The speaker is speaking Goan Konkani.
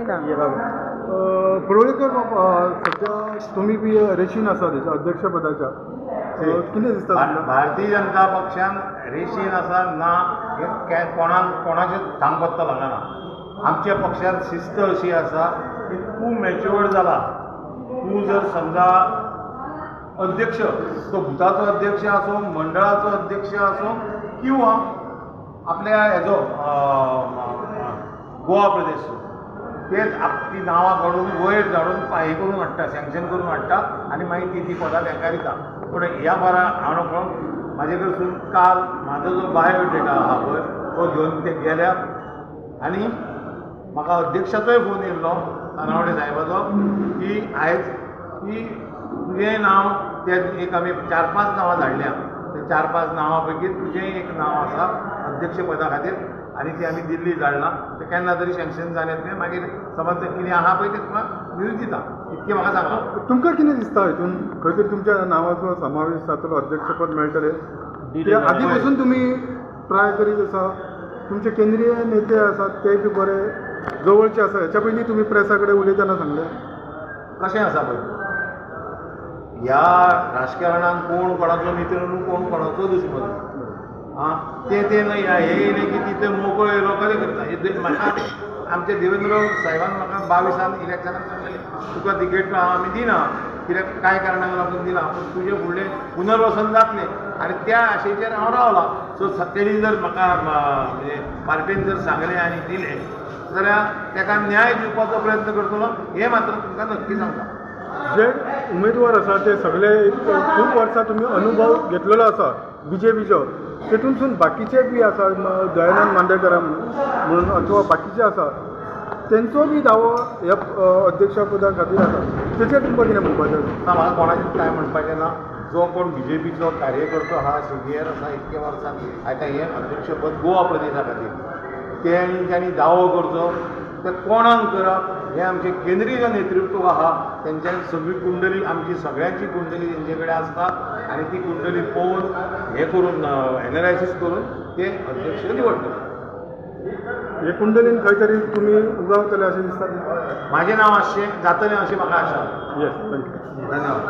ना. परुळेकर बाब, सध्या तुमी बी रेशीन आसा तेच्या अध्यक्षपदाच्या, कितें दिसता तुमकां? भारतीय जनता पक्षान रेशीन आसा ना हें कोणाक कोणाचें थांग पत्तो लागना. आमच्या पक्षान शिस्त अशी आसा की तूं मॅच्युअर्ड जाला, तूं जर समजा अध्यक्ष, तो बुथाचो अध्यक्ष आसूं, मंडळाचो अध्यक्ष आसूं किंवा आपल्या हेजो गोवा प्रदेश, तेच ती नांवां काडून वयर धाडून हें करून हाडटा, सँक्शन करून हाडटा आनी मागीर ती ती पदां तांकां दिता. पूण ह्या बारा हांव नकळो, म्हाजे कडसून काल म्हाजो जो बायोडेटा आहा पळय तो घेवन ते गेल्या आनी म्हाका अध्यक्षाचोय फोन येयल्लो, तानावडे साहेबाचो, की आयज की तुजें नांव ते एक आमी चार पांच नांवां धाडल्या, ते चार पांच नांवां पैकी तुजेंय एक नांव आसा अध्यक्षपदा खातीर आनी ती आमी दिल्ली धाडलां, तें केन्ना तरी सँक्शन जालें तें मागीर समज तें कितें आहा पळय तें तुका न्यूज दिता, इतकें म्हाका सांगलां. तुमकां कितें दिसता, हितून खंय तरी तुमच्या नांवाचो समावेश जातलो, अध्यक्षपद मेळटलें? कित्याक आदीं पसून तुमी ट्राय करीत आसा, तुमचे केंद्रीय नेते आसात ते बी बरे जवळचे आसा, हेच्या पयलीं तुमी प्रेसा कडेन उलयतना सांगलें. कशें आसा पळय, ह्या राजकारणान कोण कोणाचो मित्र न्हू, कोण कोणाचो दुश्मन. आं, ते ते न्हय, हे येयले की तिथे मोकळो येयलो कशें करता हे. म्हाका आमच्या देवेंद्र साहेबान म्हाका 22 इलेक्शनाक सांगलें, तुका तिकेट आमी दिना कित्याक कांय कारणांक लागून दिना, पूण तुजें फुडलें पुनर्वसन जातलें आनी त्या आशेचेर हांव रावलां. सो तेणी जर म्हाका म्हणजे पार्टेन जर सांगलें आनी दिलें जाल्यार ताका न्याय दिवपाचो प्रयत्न करतलो हें मात्र तुमकां नक्की सांगता. जे उमेदवार आसा ते सगळे एक खूब वर्सां तुमी अनुभव घेतलेलो आसा बीजेपीचो, तेतूनसून बाकीचे बी आसा, दयानंद मांद्रेकरा म्हणून अथवा बाकीचे आसा, तेंचो बी दावो ह्या अध्यक्षपदा खातीर आसा, तेचेर तुमकां कितें म्हणपाचें आसा? ना, म्हाका कोणाचें कांय म्हणपाचें ना. जो कोण बीजेपीचो कार्यकर्तो आहा, सिनियर आसा, इतके वर्सां आतां हें अध्यक्षपद गोवा प्रदेशा खातीर तेंच्यांनी दावो करचो, ते कोणाक करप हें आमचें केंद्रीय नेतृत्व आहा तेंच्यांनी सगळी कुंडली, आमची सगळ्यांची कुंडली तेंचे कडेन आसता आनी ती कुंडली पळोवन हें करून एनालायसीस करून ते अध्यक्ष निवडटले. हे कुंडलीन खंय तरी तुमी उगावतले अशें दिसता? म्हाजें नांव आसचें जातलें अशी म्हाका आशा. Yes, thank you. धन्यवाद.